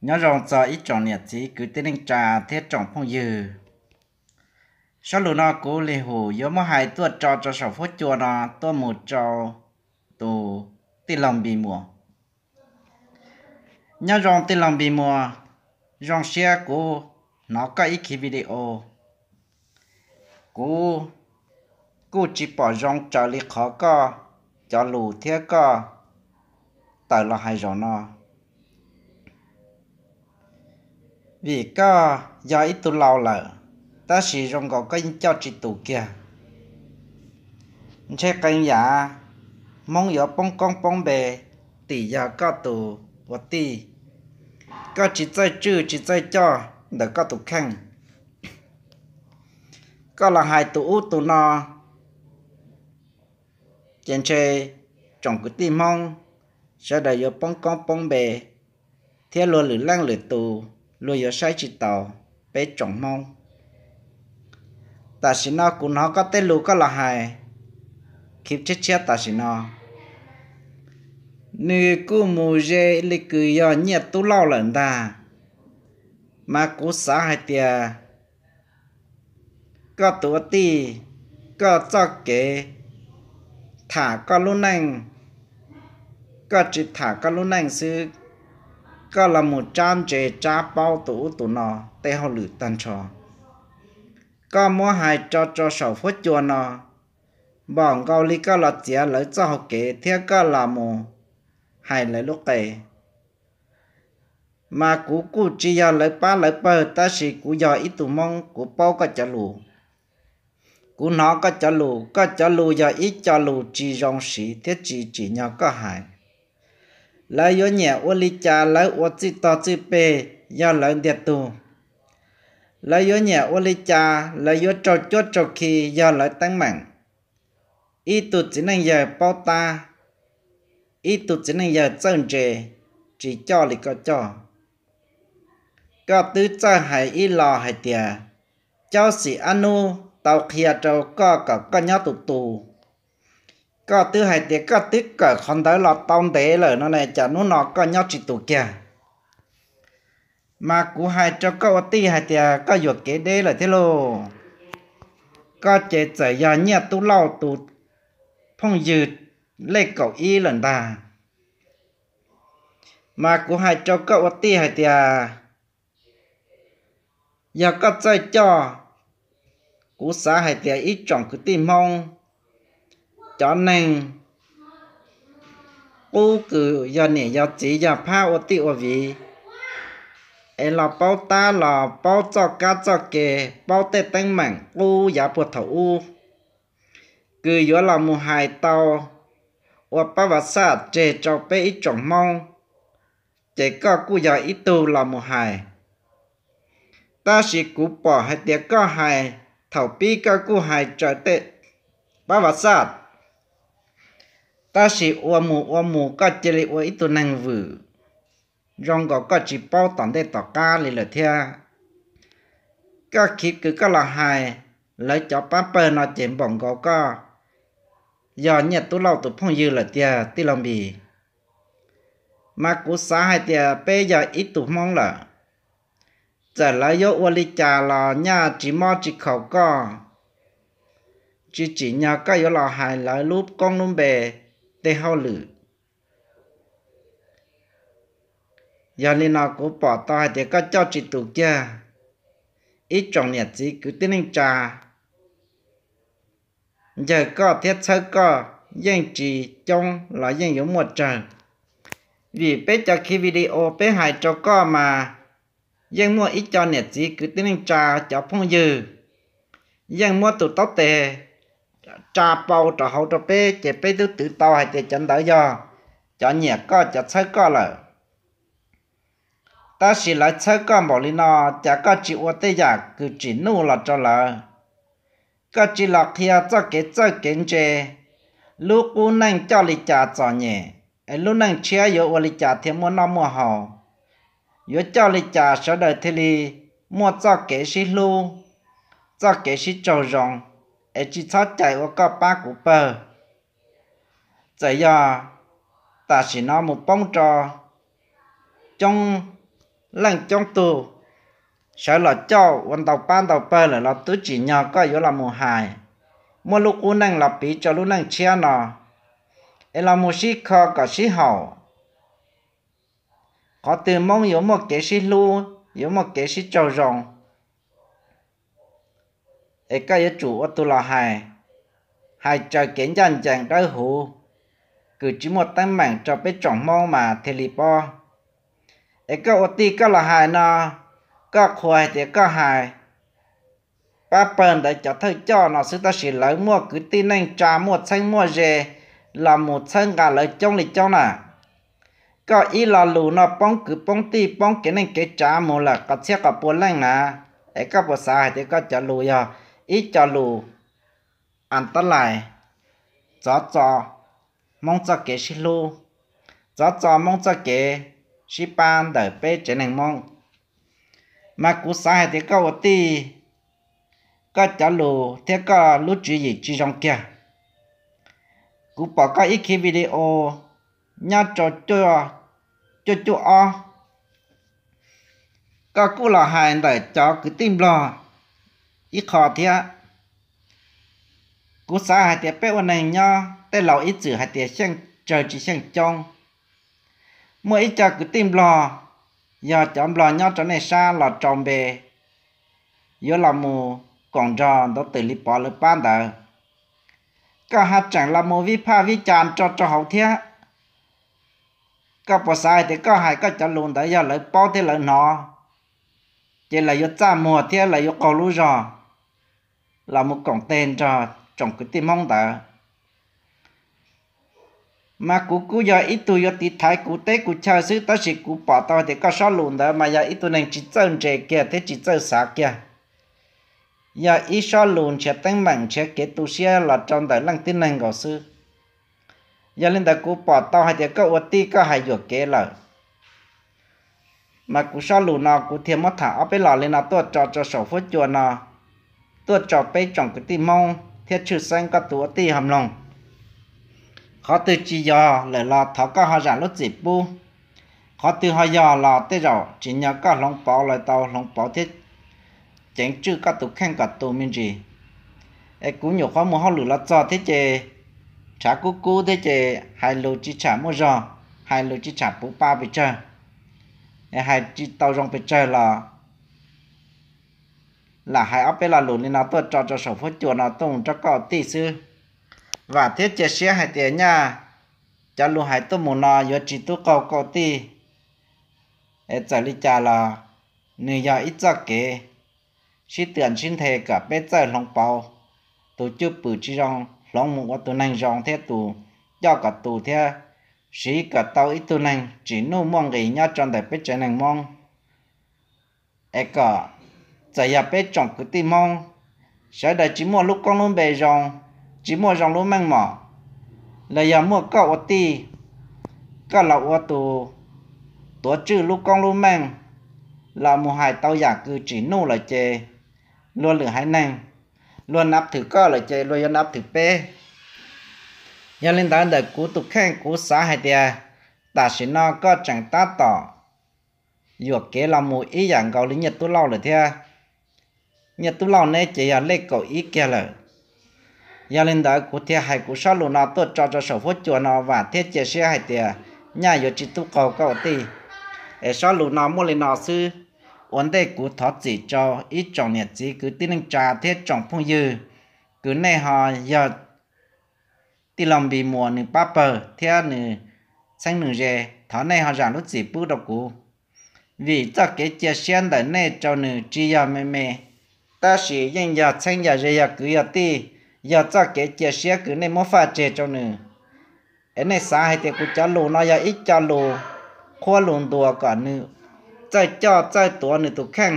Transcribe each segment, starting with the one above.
Nyob zoo txog ib tsoom niam txiv kwv tij neej tsa thiab tsoom phooj ywg. Zaj lus no kuv Lis Hum yuav muab hais tuaj tso rau saum huab cua no tuaj mus rau tus tij laug Npis Muas. Nyob zoo tij laug Npis Muas, zoo siab kuv hnov koj ib khiv video. Kuv kuj tsis pom zoo raws li qhov koj cov lus thiab koj tawm los hais zaum no, vim koj yog ib tug laus lawm, tab sis zoo nkaus koj yeej coj tsis tus kiag. Ntshe qee yam Hmoob yuav poob koob poob npe, tim yog koj tus ua tij, koj tsis txawj tswj tsis txawj coj ntawm koj tus kheej. Koj los hais tus ub tus no, ces ntshe tsoom kwv tij Hmoob sawv daws yuav poob koob poob npe, thiab luag lwm leej lwm tus luag yuav saib tsis taus peb tsoom Hmoob. Tam sim no kuv hnov koj tej lus koj los hais khiv tshiab tshiab tam sim no, nws kuj mus ze li kws yog Nyiaj Tub Lauj lawm ntag. Mas kuv xav hais tias koj tus ua tij, koj txoj kev tham koj lub neej, koj tsis tham koj lub neej xwb, koj los mus tsab ntse tsab paub tus ub tus no tej hauj lwm tag nrho. Koj muab hais tso rau saum huab cua no, npaum nkaus li koj los txiav lawv txoj hauv kev thiab koj los mus hais lawv lub qe. Mas kuv kuj tsis yog lawv pab lawv pawg, tab sis kuv yog ib tug Hmoob, kuv paub koj cov lus. Kuv hnov koj cov lus, koj cov lus yog ib co lus tsis zoo siv thiab tsis tsim nyog koj hais. Lawv yuav nyiam ua li cas lawv ua txij tog txij peg yog lawv ntiag tug. Lawv yuav nyiam ua li cas lawv yuav raug cuab raug khi yog lawv teeb meem. Ib tug txiv neej yawg paub tab, ib tug txiv neej yawg txawj ntse, tsis coj li koj coj. Koj twb txawj hais ib los hais tias Caub Xim Ab Nub tau qhia rau koj kom koj nyob tus tus. Koj twb hais tias koj twb kawm qhov ntawd los tau ntev lawm no ne, cas hnub no koj nyob tsis tus kiag? Mas kuv hais rau koj ua tij hais tias koj yuam kev deb lawm thiab lauj. Koj ces txawm yog Nyiaj Tub Lauj tus phooj ywg lej kaum ib lawm ntag. Mas kuv hais rau koj ua tij hais tias yog koj txawj coj, kuv xav hais tias ib tsoom kwv tij Hmoob, cov neeg qub kws yog niam yog txiv yog phab ua tij ua viv, es los paub tab los paub txoj kab txoj ke, paub tej teeb meem qub yav puag thaum ub, kws yuav los mus hais tau ua pab vas xaj tseg rau peb ib tsoom Hmoob, ces koj kuj yog ib tug los mus hais. Tab sis kuv pom hais tias koj hais, thaum pib koj kuj hais raws tej pab vas xaj, tab sis ua mus ua mus koj cia li ua ib tug neeg vwm, zoo nkaus koj tsis paub tom ntej tom qab li lawm thiab. Koj khiv kws koj los hais lawv cov pab pawg no ces npaum nkaus koj yog Nyiaj Tub Lauj tus phooj ywg lawm tiag tij laug Npis. Mas kuv xav hais tias peb yog ib tug Hmoob lawm, txawm lawv yuav ua li cas los nyaj tsis mob tsis khaus koj, tsis tsim nyog koj yuav los hais lawv lub koob lub npe tej hauj lwm. Yog li no kuv pom tau hais tias koj coj tsis tus kiag. Ib tsoom niam txiv kwv tij neej tsa ncawg koj thiab txhawb koj yeej tsis coob los yeej yuav muaj tsawg. Vim peb cov khiv video peb hais rau koj mas yeej muaj ib co niam txiv kwv tij neej tsa cov phooj ywg yeej muab tus taub tes tsa pau rau hauv rau peb, ces peb twb twv tau hais tias cov ntawd yog cov nyiam koj cov txhawb koj lawm. Tab sis lawv txhawb koj npaum li no, cas koj tsis ua tej yam kws tsim nuj los rau lawv? Koj tsis los qhia txoj kev txawj kev ntse, lub qub neej coj li cas txom nyem, es lub neej tshiab yuav ua li cas thiaj muaj noj muaj haus, yuav coj li cas sawv daws thiaj li muaj txoj kev sib hlub, txoj kev sib raug zoo, es tsis txhob cais ua koj pab kuv pawg. Txawm yog tam sim no mus poob rau coob leej coob tug sawv los coj ua ntau pab ntau pawg lawm los twb tsim nyog koj yuav los mus hais, muab lub qub neej los piv rau lub neej tshiab no, es los mus sib kho kom sib haum. Qhov twg Hmoob yuav muaj kev sib hlub, yuav muaj kev sib raug zoo, es koj yuav tsum ua tus los hais, hais raws kev ncaj ncees dawb huv, kws tsis muaj teeb meem rau peb tsoom Hmoob mas thiaj li pob. Es koj ua tij koj los hais no, koj qhuas hais tias koj hais pab pawg ntawd cov thawj coj no xwb, tab sis lawv muaj kwv tij neej tsa, muaj txheeb muaj ze los mus txhawb nqa lawv coob li coob na. Koj ib lo lus no poob kwv poob tij, poob kev neej kev tsav mus lawm qhov txhiab qhov pua leej na. Es koj puas xav hais tias koj cov lus yog ib co lus as tab lais, txov txo Hmoob txoj kev sib hlub, txov txo Hmoob txoj kev sib pab ntawm peb tsev neeg Hmoob? Mas kuv xav hais tias koj ua tij, koj cov lus thiab koj lub tswv yim tsis zoo kiag. Kuv pom koj ib khiv video nyob rau cuaj cuaj ob, koj kuj los hais ntawm cov kwv tij Nplog ib qho thiab. Kuv xav hais tias peb ua neeg nyob tej laus ib txwm hais tias xyeej tsawg tsis xyeej coob. Muaj ib co kwv tij Nplog, yog cov Nplog nyob rau nej sab los rau npe, yuav los mus koom nrog ntawd twm li pov lawv pab ntawd, koj haj tseem los mus vij phaj vij cas rau rau hauv thiab. Koj puas xav hais tias koj hais koj cov lus ntawd yog lawv paub thiab lawv hnov, ces lawv yuav txaj muag thiab lawv yuav qaug lub zog los mus koom tes nrog tsoom kwv tij Hmoob ntawd? Mas kuv kuj yog ib tug yuav tiv thaiv kuv teb kuv chaw xwb, tab sis kuv pom tau tias koj sob lus ntawd mas yog ib tug neeg tsis txawj ntse kiag thiab tsis txawj xav kiag, yog ib sob lus nrhiav teeb meem nrhiav kev tu siab los rau ntawm leej tib neeg nkaus xwb. Yog li ntawd kuv pom tau hais tias koj ua tij koj hais yuam kev lawm. Mas kuv sob lus no kuv thiaj muab tham ob peb los li no tuaj tso rau saum fuab cua no, tuaj rau peb tsoom kwv tij Hmoob thiab tshwj xeeb koj tus ua tij ho mloog. Qhov twg tsis yog lawm los thov koj ho zam lub txim pub. Qhov twg ho yog los tej zaum tsim nyog koj hloov pauv lawm tau hloov pauv thiab ceev tswj koj tus kheej kom tu me ntsis. Es kuv nyuam qhuav mus hauj lwm los txog thiab ces rhav kub kub thiab ces hais lus tsis tsham muaj zog, hais lus tsis tsham puv pa pes tsawg, es hais tsis tau zoo pes tsawg los lam hais ob peb lo lus li no tuaj tso rau saum fuab cua no tuaj mus rau koj ua tij xwb. Vam thiab cia siab hais tias nyaj cov lus hais tuaj mus no yuav tsis tub qaug koj ua tij. Es txawm li cas los nws yog ib txoj kev sib tw sib nthe kom peb txawj hloov pauv. Tus cwj pwm tsis zoo hloov mus ua tus neeg zoo thiab tus coj kom tu thiab siv kom tau ib tug neeg tsim nuj muaj nqis nyob rau ntawm peb tsev neeg Hmoob. Es kom txawm yog peb tsoom kwv tij Hmoob sawv daws tsis muaj lub koob lub npe zoo, tsis muaj zoo lub meej mom, los yog muaj koj ua tij, koj los ua tus tuav tswj lub koob lub meej, los mus hais tau yam kws tsim nuj lawm ces luag lwm haiv neeg luag nav thwm koj lawm ces luag yuav nav thwm peb. Yog li ntawd ntawm kuv tus kheej kuv xav hais tias tam sim no koj tseem tab tom yuam kev los mus ib yam nkaus li Nyiaj Tub Lauj lawm thiab. Nyiaj Tub Lauj neb ces yog lej kaum ib kiag lawm. Yog li ntawd kuv thiaj hais kuv sob lus no tuaj tso rau saum fuab cua no vam thiab cia siab hais tias nyaj yuav tsis tub qaug koj ua tij. Es sob lus no muaj li no xwb. Ua ntej kuv thov txim rau ib tsoom niam txiv kwv tij neej tsa thiab tsoom phooj ywg kws nej ho yog tij laug Npis Muas nws pab pawg thiab nws txheeb nws ze, thov nej ho zam lub txim pub rau kuv. Vim txoj kev cia siab ntawm nej rau nws tsis yog me me, tab sis yeej yog txheeb yog ze yog kwv yog tij, yog txoj kev cia siab kws nej muab faj tseg rau nws. Es nej xav hais tias kuv cov lus no yog ib co lus qhuab lus ntuas kom nws txawj coj txawj tuav nws tus kheej,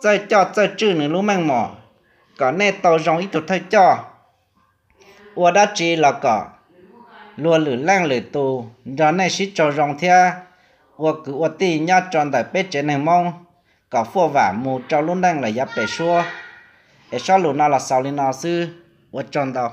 txawj coj txawj tswj nws lub meej mom, kom nej tau zoo ib tug thawj coj. Ua dab tsi los kom luag lwm leej lwm tus nrog nej sib raug zoo thiab ua kwv ua tij nyob rau ntawm peb tsev neeg Hmoob, kom fuaj vam mus rau lub neej lawm yav pem suab. Es sob lus no los xaus li no xwb, ua tsaug ntau.